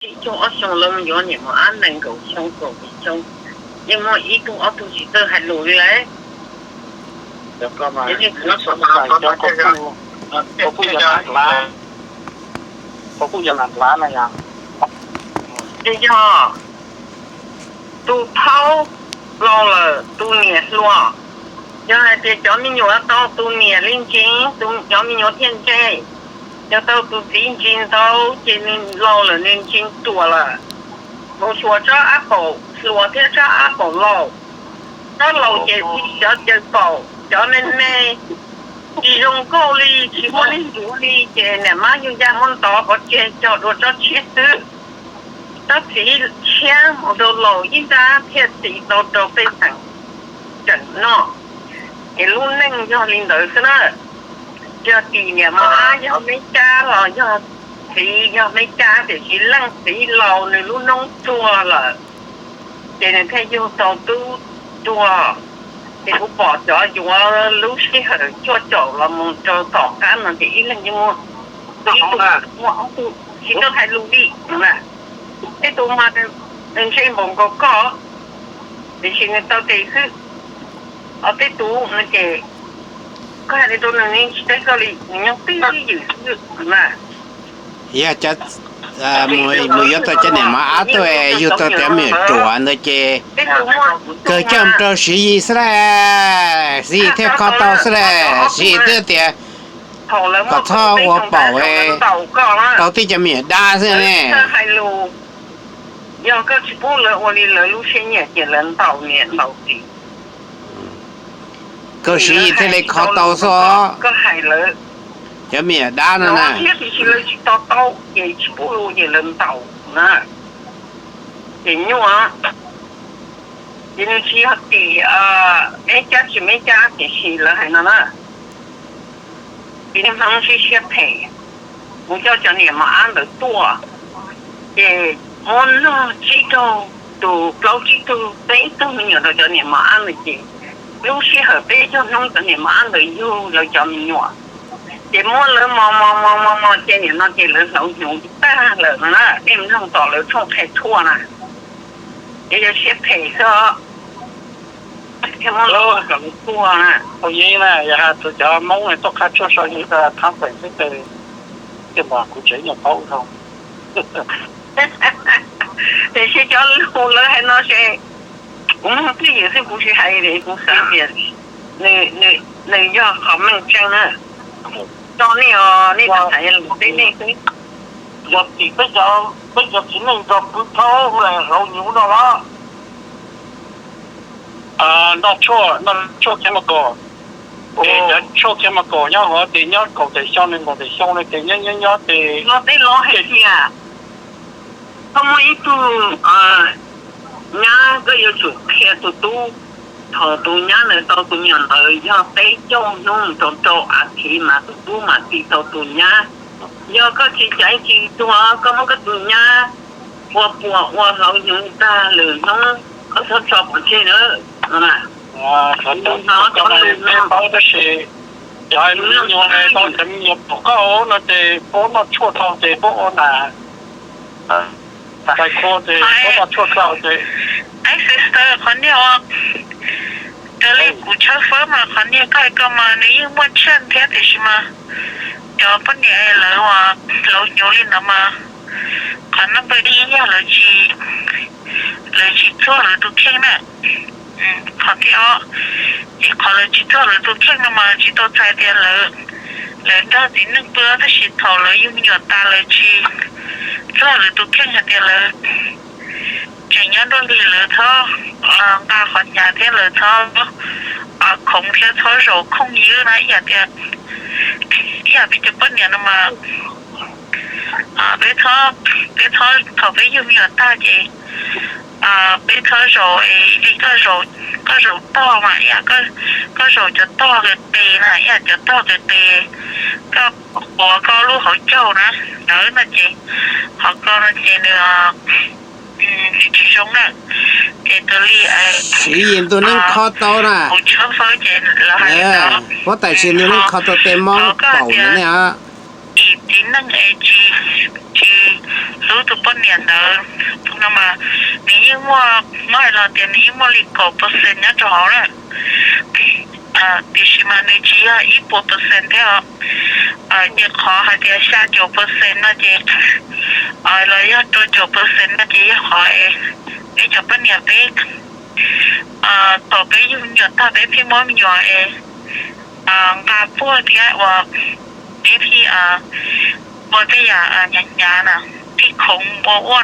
Ib xyoo ob xyoo lawv mus yuav niam mos ab nees nkaum xyoo kaum yim xyoo, yeej muaj ib tug ob tug tsis txawj hais lus li lawm. Ces yog tus thaub laus lawm tus niam hluas, yog hais tias cov me nyuam tau tus niam li ntseeg, cov me nyuam thiaj ntse. Yog tau tus txiv ntseeg ntau ces nws laus lawm nws ntseeg ruam lawm. Mus xyuas tsob ab paum hluas thiab tsob ab paum laus. Tsob laus ces cov caws paum, cov me me, tsis zoo nkauj li, tsis muaj leej yuav li ces niam mab yug ncaj muab ntov pov tseg cog dua tsob tshiab xwb. Tsob txiv tshiab mus rau laus ib nrab thiaj txiv tau rau pej xeem tseem noj. Es lub neej yog li ntawd xwb na. Yog tim niam mos ab yog Meb Cab los yog txiv yog Meb Cab, tiam sis leej txiv laus nws lub noob tuag lawm, ces nws thiaj yug tau tub tuag. Ces kuv pom cov yuav lub sij hawm cuaj caum los mus rau tom qab no ces ib leeg yeej muaj, muaj ob tug tsis tau hais lus li na. Tej tus mas nws ntsej npaum nkaus koj, tiam sis nws taw tes xwb. Ho tej tus no ces koj hais li rau nws nws tsis teb koj li, nws nyob twj ywm xwb na. Yog cov mus yuav tau cov niam mos ab tuaj yug tau tej me nyuam ruam ntawd ces kawg coj mus rau Siv Yis xwb las, Siv Yis thiaj kho tau xwb las. Siv Yis twb tias kom txhob ua paum, tau tib cov me nyuam dab xwb ne. Yog koj tsis pub lawv ua li lawv lub siab nyiam ces lawv ntaus niam ntaus txiv. Koj Siv Yis thiaj li kho tau xwb os. Koj hais lawv, cov me nyuam dab no na, thiab tiam sis lawv tsis to taub ces tsis pub lawv ces lawv ntaus na. Ces nyuaj, ces nws tsis yog tim Meb Cab tsis Meb Cab tiam sis lawv hais no na, ces niaj Hmoob sib siab phem, mus coj cov niam mos ab ntawd tuaj, ces muab nog tsib caug tus, plaub tsib tug, peb tug me nyuam rau cov niam mos ab ntawd ces lub sij hawm peb caug hnub cov niam mos ab ntawd yug lawv cov me nyuam, ces muab lawv mos mos mos mos mos ces nim no ces lawv hlauv hnyuv tag lawm no na. Nej mloog tom lawv tshooj qhia tshuaj na, ces yog siab phem xwb thiaj muab lawv kom lawv tuag na. Thaum yeej na yog tus cov Hmoob tuaj qhab tshuaj so yeej thab peem xwb ces, ces mas kuv tseem nyuam paub dhau. Tiam sis cov lus lawv hais no ces kuv mloog twj ywm xwb, kuv tsis hais li, kuv xav tias nws yog qhov meej tseeb na. Tso nej os, nej tau hais lus teb nej xwb. Yog tim peb cov, peb cov txiv neej nrog pw thaub hlauv hnyuv no los noj tshuaj, noj tshuaj chemical. Ces cov tshuaj chemical nyob hauv ces nyob kaum tawm xyoo nees nkaum tawm xyoo no ces nyob nyob nyob ces, no tej laus hais tias koj muaj ib tug nyab, koj yuav tsum qhia tus tub. Thaum tus nyab ntawd tau tus me nyuam ntawd yog peb caug hnub mus rau rau as thiv mas tus tub mam txi tau tus nyab. Yog koj tsis caiv tsis tuag, koj muab koj tus nyab ua puas ua hlauv hnyuv tag lwm hnub, koj txhob tso pov tseg na. Qhov no cov me paub tab sis cov me nyuam no, cov me nyuam pom koj no ces puab noj tshuaj tau ces puab ua na, tais khua ces puab noj tshuaj tau ces. Sister, qhov niag ua raws li kuv tshawb fawb mas qhov niag koj hais ko mas nws yeej muaj chance thiab tiam sis mas cov poj niam lawv uas hlauv hnyuv li ntawd mas qhov number ib yog lawv tsis, lawv tsis txuag lawv tus kheej na. Qhov thib ob, ces qhov lawv tsis txuag lawv tus kheej no mas tsis tau txhais tias lawv, lawv nrog txiv neej pw tab sis thaum lawv yug me nyuam tas lawv tsis txuag lawv tus kheej hais tias lawv tseem nyob nruab hlis, lawv txhob nqa qhov hnyav thiab lawv txhob khoov thiab txhob zaum khooj ywg na. Ib yam tias, ib yam peb cov poj niam no mas peb txhob, peb txhob thaum peb yug me nyuam tag ces peb txhob zaum li koj zaum, koj zaum tog mas ib yam koj zaum cov tog qis qis na, ib yam cov tog qis qis, koj quav koj lub hauv caug na, ntawd no ces qhov ko no ces nws tsis zoo na. Ces raws li Siv Yis ntu neej kho tau na, kuv tshawb fawb ces lawv hais li ntawd. Huab tais Siv ntu neej kho tau tej Moob paum no ne. Tim txiv neej es tsis, tsis Tub tus poj niam ntawd no mas nws yeej muaj, muab hais los tias nws yeej muaj li kaum percent nyob rau hauv lawm, tiam sis mas nws tsis yog ib puas percent thiab os. Ces qhov hais tias xya caum percent no ces, los yog rau caum percent no ces yog qhov es peb cov poj niam peb thaum peb yug me nyuam tag peb pheej muab me nyuam es nqa puag thiab uas peb pheej ua tej yam hnyav hnyav na, pheej khoov ua ua